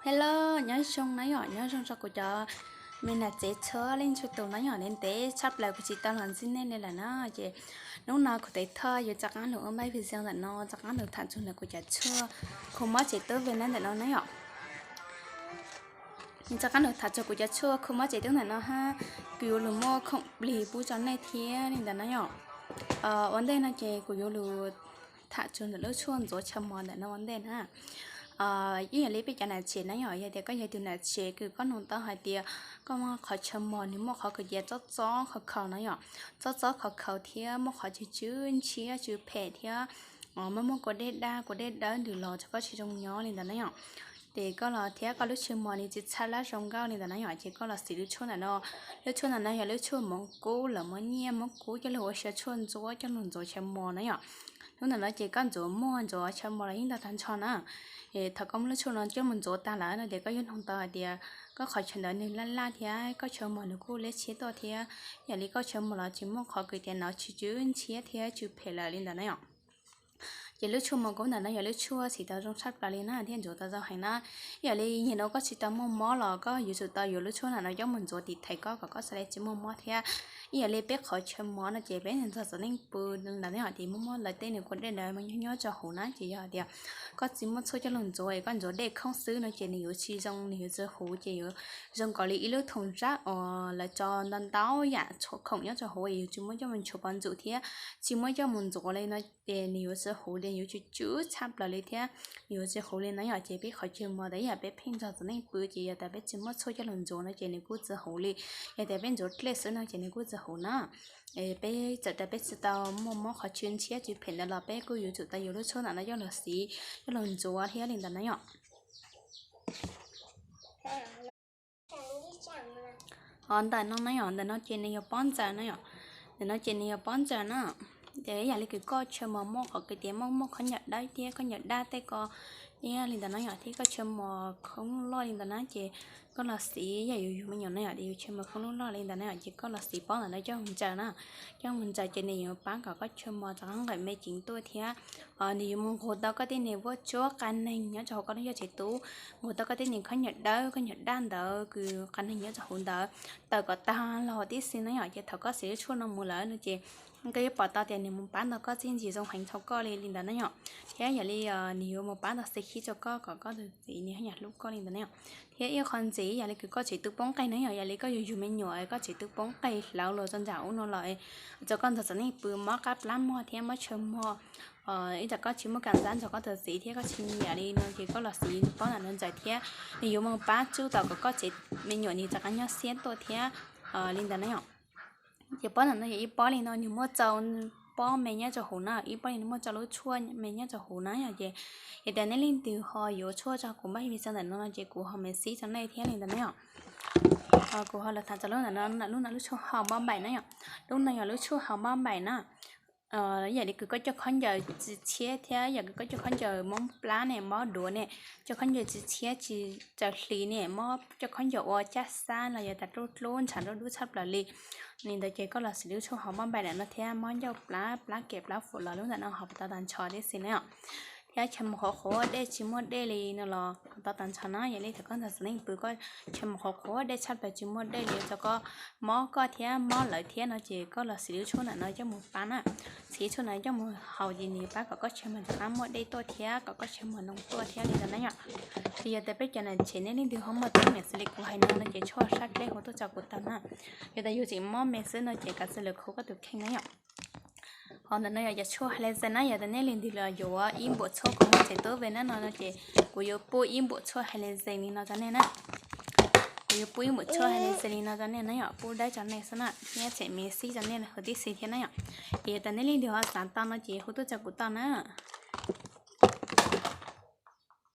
Hello, nyob zoo na yom, nyob zoo rau kuv cov me nam tsev txhua leej txhua tus na yom. Ntev ntev tshaj plaws kuv tsis tau los ntsib nej li lawm na. Ces hnub no kuv Tev Thoj yuav rov qab los ua npaj video ntawm no, rov qab los tham txog ntawm kuv cov tshuaj khu mob tsev tub ve na ntawm no na yom. Rov qab los tham txog kuv cov tshuaj khu mob tsev tub ntawm no hab, kuv yuav lug muaj khoom plig pub rau nej thiab li ntawd na yom. Ua ntej no ces kuv yuav lug tham txog ntawm lub tshuaj ntxuav chaw mos ntawm no ua ntej na. Yeej yog li peb cov nam tsev na yom, yog tias koj yog ib tug nam tsev kws koj nug tau hais tias koj muaj qhov chaw mos nws muaj qhov kws cia txob txob khov khaus na yom, txob txob khov khaus thiab muaj qhov tsw tsw ntshiab tsw phem thiab muaj muaj kua dej daj kua dej dawb ntws los rau koj tsis zoo nyob li ntawd na yom. Ces koj los thiab koj lub chaw mos nws tsis txhaj lab zoo nkauj li ntawd na yom, ces koj los siv lub tshuaj ntawm no. Lub tshuaj ntawm no yog lub tshuaj moov kub, lawv muab nyiaj muab kub coj lug ua siav tshuaj ntxuav coj lug ntxuav chaw mos na yom. Lub ntawm no ces koj ntxuav muag ntxuav chaw mos los yeej tau tag nrho na. Thaum koj muab lub tshuaj no coj mus ntxuav tag lawm no ces koj yuav nug tau hais tias koj qhov chaw ntawd nws laj laj thiab koj chaw mos nws kuj liab tshiab tuaj thiab, yam li koj chaw mos los tsis muaj qhov kws tias nws tsw tsw ntshiab thiab tsw phem lawm li ntawd na yom. Ces lub tshuaj moov kub ntawm no yog lub tshuaj siv tau zoo tshaj plaws li na thiab ntxuav tau zoo heev na. Yam li nyiam no koj tsis tau muaj mob los koj yuav tsum tau yuav lub tshuaj ntawm no coj mus ntxuav tiv thaiv koj kom koj xav li tsis muaj mob thiab. Yam li peb qhov chaw mos no ces peb ntxuav txom nyem pw ntawd na yom, ces muaj muaj lawv tej nws kua dej ntawd mas nyob nyob rau hauv na, ces yog tias koj tsis muaj tshuaj coj lug ntxuav es koj ntxuav dej khoob xwb no ces nws yuav tsis zoo, nws yuav tsis huv, ces yuav zoo nkaus li ib lub thoom zab uas lawv tso ntau ntau yam tshuaj khoom nyob rau hauv es yuav tsis muab coj mus nchuav pov ntxum thiab tsis muab coj mus ntxuav li no ces nws yuav tsis huv li, yuav tsw tsw tshaj plaws li thiab nws yuav tsis huv li na yom. Ces peb qhov chaw mos ntawd yam peb pheej ntxuav txom nyem pw ces yog tias peb tsis muaj tshuaj coj lug ntxuav no ces nws kuj tsis huv li. Yog tias peb ntxuav dlej xwb no ces nws kuj tsis huv na. Peb txawm tias peb tsis tau muaj mob qhov tsw ntshiab tsw phem ntawd los peb kuj yuav tsum tau yuav lub tshuaj ntawm no coj lug siv coj lug ntxuav thiab li ntawd na yom. Ho ntawm no na yom, ntawm no ces nws yog pob ntsaws na yom. Ntawm no ces nws yog pob ntsaws na. Ces yam li kws koj chaw mos muaj qhov kws tias muaj muaj khaub ncaws dawb thiab khaub ncaws daj tej ko thiab li ntawd na yom, thiab koj chaw mos khoob loj li ntawd na ces koj los siv, yam yus yug me nyuam na yom, ces yus chaw mos khoob loj li ntawd na yom, ces koj los siv pob ntawm no coj mus ntsaws na. Coj mus ntsaws ces nws yuav pab kom koj chaw mos rov qab nqawm me ceev tuaj thiab nws yuav mus nqug tau koj tej niag vuab tsuab qa neeg nyob rau hauv koj lub ncauj tsev tub, nqug tau koj tej niag khaub ncaws dawb khaub ncaws daj ntawd kws qa neeg nyob rau hauv ntawd tawm kom tag los tib si na yom. Ces thaum koj siv lub tshuaj no mus lawm no ces koj yuav pom tau tias nws mus pab ntog koj txiaj ntsig zoo heev rau koj li li ntawd na yom. Thiab yam li nws yuav mus pab ntog xib khib rau koj kom koj tus txiv nws haj yam hlub koj li ntawd na yom. Thiab ib qho ntxiv yam li kws koj tsev tub poob qes na yom, yam li koj yug yug me nyuam koj tsev tub poob qes hlauv los rau nram ub no los, txawm koj ntxuav txom nyem pw mob qab plab mog thiab mob chaw mog, ib tsam koj tsis muaj kam ntxab ntxog koj tus txiv thiab koj tsis nyiam li no ces koj los siv pob ntawm no ntsaws thiab nws yuav mus pab tsuj tau kom koj tsev me nyuam nws rov qab nyob xiab tuaj thiab li ntawd na yom. Ces pob ntawm no yog ib pob li no nws muaj rau pob me nyob rau hauv na, ib pob li no muaj rau lub tshuaj me nyob rau hauv na yom. Ces yog tias nej leej twg ho yuav tshuaj rau kuv npaj video ntawm no no ces kuv ho mam xib rau nej thiab li ntawd na yom. Kuv ho los tham rau lub ntawm no, lub no lub tshuaj hau mob npaim na yom. Lub no yog lub tshuaj hau mob npaim na. Yam li kws koj coj khaub ncaws tsis tshiab thiab yam kws koj coj khaub ncaws mob plab ne mob duav ne, coj khaub ncaws tsis tshiab tsis tsaws hli ne, mob coj khaub ncaws ua caj xab los yog tas dlub dlub ntshav dub dub tshaj plaws li, li ntawd ces koj los siv lub tshuaj hau mob npaim ntawm no thiab mob ncauj plab plab kem plab fuam los lub ntawm no ho tau tag nrho tib si na yom. Thiab chaw mos qhuav qhuav dej tsis muaj dej li no los ho tau tag nrho na. Yog li thaum koj ntxuav txom nyem pw koj chaw mos qhuav qhuav dej tshaj plaws tsis muaj dej li rau koj, mob koj thiab mob lawv thiab no ces koj los siv lub tshuaj ntawm no coj mus pab na. Siv lub tshuaj ntawm no coj mus haus ces nws yuav pab kom koj chaw mos rov qab muaj dej tuaj thiab kom koj chaw mos noo tuaj thiab li ntawd na yom. Ces yog tias peb cov nam tsev nej leej twg ho muaj teeb meem xws li kuv hais no no ces tshuaj sab dleb hu tuaj rau kuv tau na. Yog tias yus tseem mob me xwb no ces kav tsij lawv khu koj tus kheej na yom. Ho ntawm no yog cov tshuaj hais le ze na, yog tias nej leej twg los yuav ib npuam tshuaj kho mob tsev tub ve na no no ces kuv yuav pub ib npuam tshuaj hais le ze li no rau nej na. Kuv yuav pub ib npuam tshuaj hais le ze li no rau nej na yom, pub dawb rau nej xwb na, thiab tseem me xib rau nej hu tib si thiab na yom. Ces yog tias nej leej twg ho xav tau no ces hu tuaj rau kuv tau na.